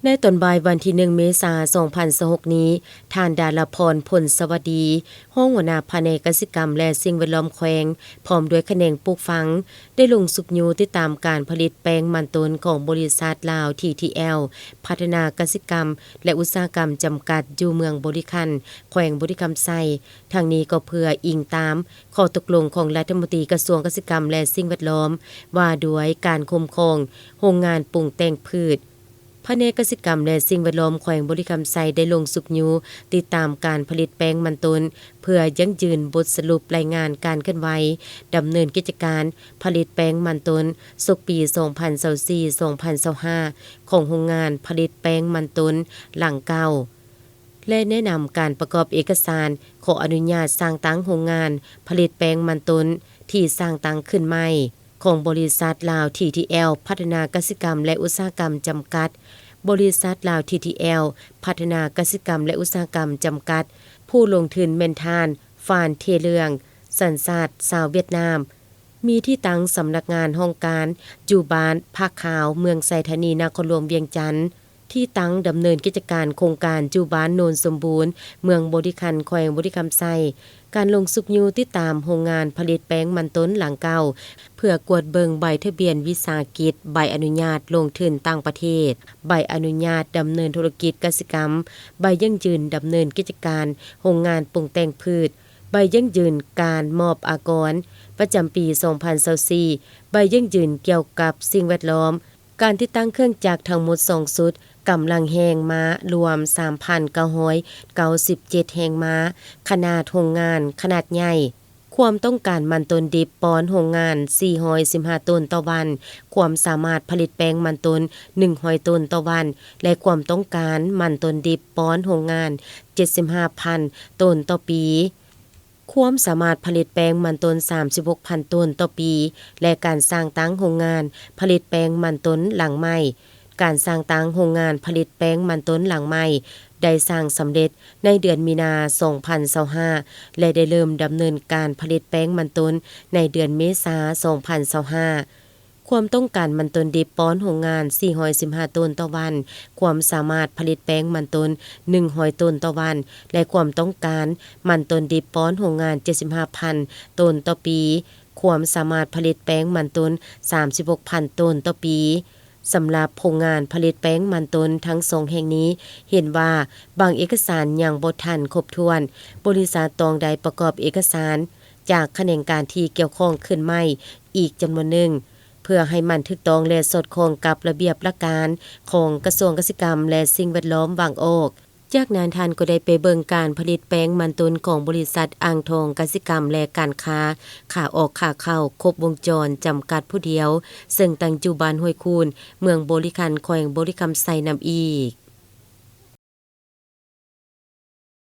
ໃນຕອນບ່າຍວັນທີໜຶ່ງ ເມສາ ສອງພັນຊາວຫົກນີ້, ທ່ານ ດາລະພອນ ພົນສະຫວັດດີ ຮອງຫົວໜ້າພະແນກກະສິກຳ ແລະ ສິ່ງແວດລ້ອມແຂວງ ພ້ອມດ້ວຍຂະແໜງປູກຝັງ ໄດ້ລົງຊຸກຍູ້ຕິດຕາມການຜະລິດແປ້ງມັນຕົ້ນຂອງບໍລິສັດລາວ ທີທີແອລ ພັດທະນາກະສິກຳ ແລະ ອຸດສາຫະກຳຈຳກັດ ຢູ່ເມືອງບໍລິຄັນ ແຂວງບໍລິຄຳໄຊ. ທັງນີ້ກໍເພື່ອອີງຕາມຂໍ້ຕົກລົງຂອງລັດຖະມົນຕີກະຊວງກະສິກຳ ແລະ ສິ່ງແວດລ້ອມ ວ່າດ້ວຍການຄຸ້ມຄອງໂຮງງານປຸງແຕ່ງພືດ. ພະແນກກະສິກຳ ແລະ ສິ່ງແວດລ້ອມແຂວງບໍລິຄຳໄຊ ໄດ້ລົງຊຸກຍູ້ຕິດຕາມການຜະລິດແປ້ງມັນຕົ້ນ ເພື່ອຢັ້ງຢືນບົດສະຫຼຸບລາຍງານການເຄື່ອນໄຫວດຳເນີນກິດຈະການຜະລິດແປ້ງມັນຕົ້ນ ສົກປີສອງພັນຊາວສີ່ ສອງພັນຊາວຫ້າ ຂອງໂຮງງານຜະລິດແປ້ງມັນຕົ້ນຫຼັງເກົ່າ ແລະ ແນະນຳການປະກອບເອກະສານຂໍອະນຸຍາດສ້າງຕັ້ງໂຮງງານຜະລິດແປ້ງມັນຕົ້ນທີ່ສ້າງຕັ້ງຂຶ້ນໃໝ່ ຂອງບໍລິສັດລາວ ທີທີແອລ ພັດທະນາກະສິກຳ ແລະ ອຸດສາຫະກຳຈຳກັດ, ບໍລິສັດລາວ ທີທີແອລ ພັດທະນາກະສິກຳ ແລະ ອຸດສາຫະກຳຈຳກັດ, ຜູ້ລົງທຶນແມ່ນທ່ານ ຟານ ເທເລື່ອງ ສັນຊາດຊາວຫວຽດນາມ, ມີທີ່ຕັ້ງສຳນັກງານຫ້ອງການຢູ່ບ້ານຜາຂາວ, ເມືອງໄຊທານີ, ນະຄອນຫຼວງວຽງຈັນ. ທີ່ຕັ້ງດຳເນີນກິດຈະການໂຄງການຢູ່ບ້ານໂນນສົມບູນ, ເມືອງບໍລິຄັນ, ແຂວງບໍລິຄຳໄຊ. ການລົງຊຸກຍູ້ຕິດຕາມໂຮງງານຜະລິດແປ້ງມັນຕົ້ນຫຼັງເກົ່າ ເພື່ອກວດເບິ່ງໃບທະບຽນວິສາຫະກິດ, ໃບອະນຸຍາດລົງທຶນຕ່າງປະເທດ, ໃບອະນຸຍາດດຳເນີນທຸລະກິດກະສິກຳ, ໃບຢັ້ງຢືນດຳເນີນກິດຈະການໂຮງງານປຸງແຕ່ງພືດ, ໃບຢັ້ງຢືນການມອບອາກອນປະຈຳປີສອງພັນຊາວສີ່, ໃບຢັ້ງຢືນກ່ຽວກັບສິ່ງແວດລ້ອມ, ການຕິດຕັ້ງເຄື່ອງຈັກທັງໝົດສອງຊຸດ, ກຳລັງແຮງມ້າລວມສາມພັນເກົ້າຮ້ອຍເກົ້າສິບເຈັດແຮງມ້າ, ຂະໜາດໂຮງງານຂະໜາດໃຫຍ່, ຄວາມຕ້ອງການມັນຕົ້ນດິບປ້ອນໂຮງງານສີ່ຮ້ອຍສິບຫ້າໂຕນຕໍ່ວັນ, ຄວາມສາມາດຜະລິດແປ້ງມັນຕົ້ນໜຶ່ງຮ້ອຍໂຕນຕໍ່ວັນ ແລະ ຄວາມຕ້ອງການມັນຕົ້ນດິບປ້ອນໂຮງງານເຈັດສິບຫ້າພັນໂຕນຕໍ່ປີ. ຄວາມສາມາດຜະລິດແປ້ງມັນຕົ້ນສາມສິບຫົກພັນໂຕນຕໍ່ປີ ແລະ ການສ້າງຕັ້ງໂຮງງານຜະລິດແປ້ງມັນຕົ້ນຫຼັງໃໝ່. ການສ້າງຕັ້ງໂຮງງານຜະລິດແປ້ງມັນຕົ້ນຫຼັງໃໝ່ໄດ້ສ້າງສຳເລັດໃນເດືອນມີນາ ສອງພັນຊາວຫ້າ ແລະ ໄດ້ເລີ່ມດຳເນີນການຜະລິດແປ້ງມັນຕົ້ນໃນເດືອນເມສາ ສອງພັນຊາວຫ້າ. ຄວາມຕ້ອງການມັນຕົ້ນດິບປ້ອນໂຮງງານສີ່ຮ້ອຍສິບຫ້າໂຕນຕໍ່ວັນ, ຄວາມສາມາດຜະລິດແປ້ງມັນຕົ້ນໜຶ່ງຮ້ອຍໂຕນຕໍ່ວັນ ແລະ ຄວາມຕ້ອງການມັນຕົ້ນດິບປ້ອນໂຮງງານເຈັດສິບຫ້າພັນໂຕນຕໍ່ປີ, ຄວາມສາມາດຜະລິດແປ້ງມັນຕົ້ນສາມສິບຫົກພັນໂຕນຕໍ່ປີ. ສຳລັບໂຮງງານຜະລິດແປ້ງມັນຕົ້ນທັງສອງແຫ່ງນີ້ ເຫັນວ່າບາງເອກະສານຍັງບໍ່ທັນຄົບຖ້ວນ, ບໍລິສັດຕ້ອງໄດ້ປະກອບເອກະສານຈາກຂະແໜງການທີ່ກ່ຽວຂ້ອງຂຶ້ນໃໝ່ອີກຈຳນວນໜຶ່ງ ເພື່ອໃຫ້ມັນຖືກຕ້ອງ ແລະ ສອດຄ່ອງກັບລະບຽບຫຼັກການຂອງກະຊວງກະສິກຳ ແລະ ສິ່ງແວດລ້ອມວາງອອກ. ຈາກນັ້ນທ່ານກໍໄດ້ໄປເບິ່ງການຜະລິດແປ້ງມັນຕົ້ນຂອງບໍລິສັດອ່າງທອງກະສິກຳ ແລະ ການຄ້າ ຂາອອກຂາເຂົ້າຄົບວົງຈອນຈຳກັດຜູ້ດຽວ, ເຊິ່ງຕັ້ງຢູ່ບ້ານຫ້ວຍຄູນ, ເມືອງບໍລິຄັນ, ແຂວງບໍລິຄຳໄຊນຳອີກ.